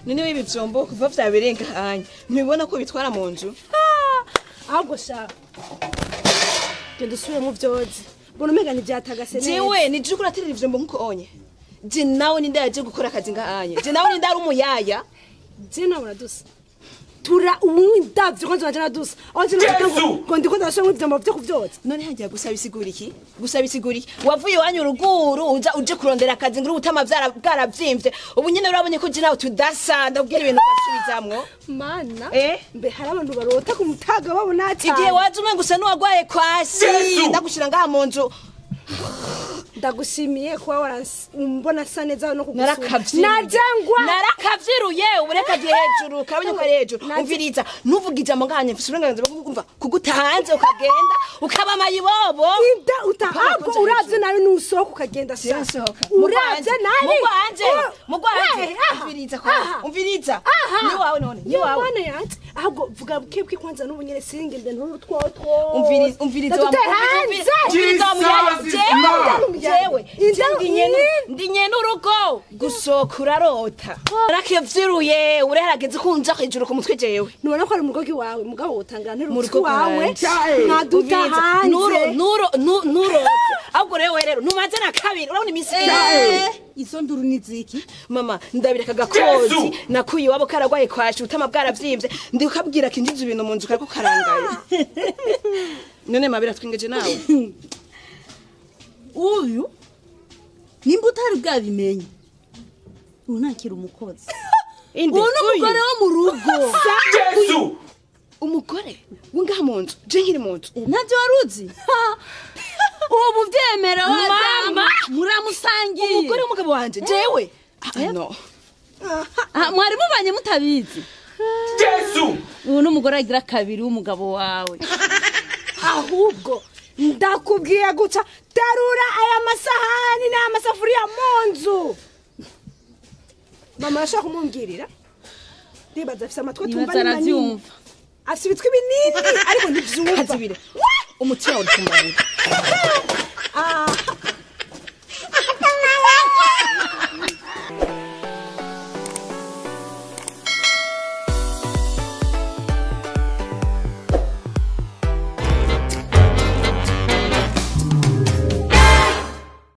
None ibi vyombo kuva vyaberenga hanya ntibibona ko bitwara mu nzu. Ahubwo sha genda usubire mu vyozi mbona umenga ntivyatagase neza. Jewe nije uriko uraterera ivyombo nkuko onye. Je nawe ninde yaje gukora akazi ngahanye? Je nawe ninde ari umuyaya? Je nawe uradusa. Tura uwindavyo ko nzoja nadusa. Aho je ngo ndiko ndashobora ivyombo vyo kuvyotsa. None hagiye gusaba isigura iki? Gusaba isigura iki? Wavuye iwanyu ruguru uza uje kurondera akazi nguru utama bwaravyimbye. Ubu nyene urabonye ko je nawe tudasa ndabwira ibintu basubizamwo. Mana mbe hari abantu barota ku mutaga babona cyane. Igihe waje umwe gusa nuwagwaye kwasi ndagushira ngaha mu nzu. Ndagushimiye kuba mbona asa neza no kugusura. Najangwa narakavyiruye ubureka gihe hejuru kabonye ko ari hejuru. Umviriza ntuvuga ijambo ngahanye mfise uburenganzira bwo kumva kuguta hanze ukagenda ukaba mayibobo. Inda utahabwo uravye nabi nusohoka ukagenda sa. Uravye nabi mugwanje umviriza kwa umviriza ni wawe none ni wawe mwana yanje. Ahubwo vuga bukebwe kwanza n'ubunyere singende nturu twotwo. Umviriza wa jewe ndi nyene urugo gusoka urarota narakevyiruye ureharageze kunja hejuru ku mutwe jewe. Nubona ko ari mu rugo iwawe mugabo wotangana ntirutse wawe nkaduta hanze nuro ahubwo rero rero numaze na kabiri urabona iminsi izo nduru niziki mama ndabireka gakozi nakuye iwabo karagwaye kwashi utama bwaravyimbye ndikabwira kinjiza ibintu mu nzu kariko karangaye. None mabira twingeje nawe uyu nimba utari bwabimenye unakira umukozi uwo n'umugore wo mu rugo. Yesu umugore w'ngaha mu nzu je nkiri mu nzu ntavyo waruzi ubu vyemera mama muramusangiye umugore w'umugabo wanje jewe no mwari mubanye mutabizi. Yesu uwo n'umugore agira kabiri w'umugabo wawe. Ahubwo ndakubwiye guca terura aya masahani n'amasafuriya mu nzu. Mama ashaka kumumbwirira ndibaza afise amatwi atumva ni manini afise ibitwi binini ariko ntivyumva. Umutima uri kumabura.